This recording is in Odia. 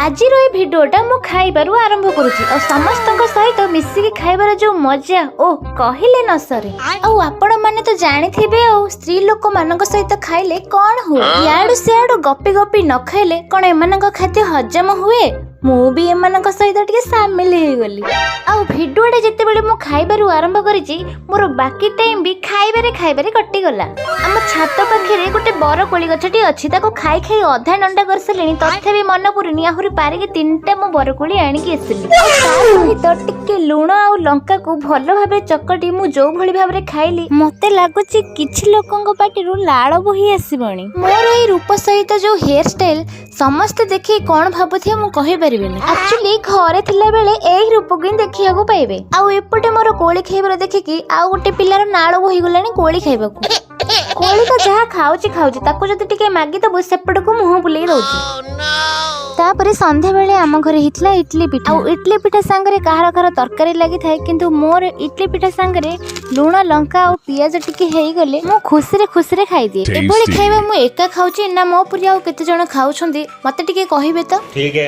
ଆଜିର ଏଇ ଭିଡିଓଟା ମୁଁ ଖାଇବାରୁ ଆରମ୍ଭ କରୁଛି। ଆଉ ସମସ୍ତଙ୍କ ସହିତ ମିଶିକି ଖାଇବାର ଯୋଉ ମଜା ଓ କହିଲେ ନ ସରେ। ଆଉ ଆପଣ ମାନେ ତ ଜାଣିଥିବେ, ଆଉ ସ୍ତ୍ରୀ ଲୋକମାନଙ୍କ ସହିତ ଖାଇଲେ କଣ ହୁଏ। ଇଆଡୁ ସିଆଡୁ ଗପି ଗପି ନ ଖାଇଲେ କଣ ଏମାନଙ୍କ ଖାଦ୍ୟ ହଜମ ହୁଏ? ମୁଁ ବି ଏମାନଙ୍କ ସହିତ ଟିକେ ସାମିଲ ହେଇଗଲି। ଆଉ ଭିଡିଓଟା ଯେତେବେଳେ ମୁଁ ଖାଇବାରୁ ଆରମ୍ଭ କରିଛି, ମୋର ବାକି ଟାଇମ୍ ବି ଖାଇବାରେ ଖାଇବାରେ କଟିଗଲା। ଆମ ଛାତ ପାଖରେ ଗୋଟେ ବରକୋଳି ଗଛଟି ଅଛି। ତାକୁ ଖାଇ ଖାଇ ଅଧା ନଣ୍ଡା କରିସାରିଲିଣି, ତଥାପି ମନ ପୁରୁନି। ଆହୁରି ପାରିକି ତିନିଟା ମୁଁ ବରକୋଳି ଆଣିକି ଆସିଲି। ଆଉ ତା ସହିତ ଟିକେ ଲୁଣ ଆଉ ଲଙ୍କାକୁ ଭଲ ଭାବରେ ଚକଟି ମୁଁ ଯୋଉ ଭଳି ଭାବରେ ଖାଇଲି, ମତେ ଲାଗୁଛି କିଛି ଲୋକଙ୍କ ପାଟିରୁ ଲାଳ ବୋହି ଆସିବଣି। ମୋର ଏଇ ରୂପ ସହିତ ଯୋଉ ହେୟାର ଷ୍ଟାଇଲ, ସମସ୍ତେ ଦେଖିକି କଣ ଭାବୁଥିବେ ମୁଁ କହିପାରିବିନି। ଆକ୍ଚୁଆଲି ଘରେ ଥିଲାବେଳେ ଏଇ ରୂପକୁ ହିଁ ଦେଖିବାକୁ ପାଇବେ। ଆଉ ଏପଟେ ମୋର କୋଳି ଖାଇବାର ଦେଖିକି ଆଉ ଗୋଟେ ପିଲାର ନାଳ ବୋହିଗଲାଣି କୋଳି ଖାଇବାକୁ। କୋଳି ତ ଯାହା ଖାଉଛି ଖାଉଛି, ତାକୁ ଯଦି ଟିକେ ମାଗିଦବୁ, ସେପଟକୁ ମୁହଁ ବୁଲେଇ ଦଉଛି। ତାପରେ ସନ୍ଧ୍ୟାବେଳେ ଆମ ଘରେ ହେଇଥିଲା ଇଡଲି ପିଠା। ଆଉ ଇଡଲି ପିଠା ସାଙ୍ଗରେ କାହାର କାହାର ତରକାରୀ ଲାଗିଥାଏ, କିନ୍ତୁ ମୋର ଇଡଲି ପିଠା ସାଙ୍ଗରେ ଲୁଣ, ଲଙ୍କା ଆଉ ପିଆଜ ଟିକେ ହେଇଗଲେ ମୁଁ ଖୁସିରେ ଖୁସିରେ ଖାଇଦିଏ। ଏଭଳି Tasty. ଖାଇବା ମୁଁ ଏକା ଖାଉଛି ନା ମୋ ପରି ଆଉ କେତେ ଜଣ ଖାଉଛନ୍ତି, ମତେ ଟିକେ କହିବେ ତ? ठीक है।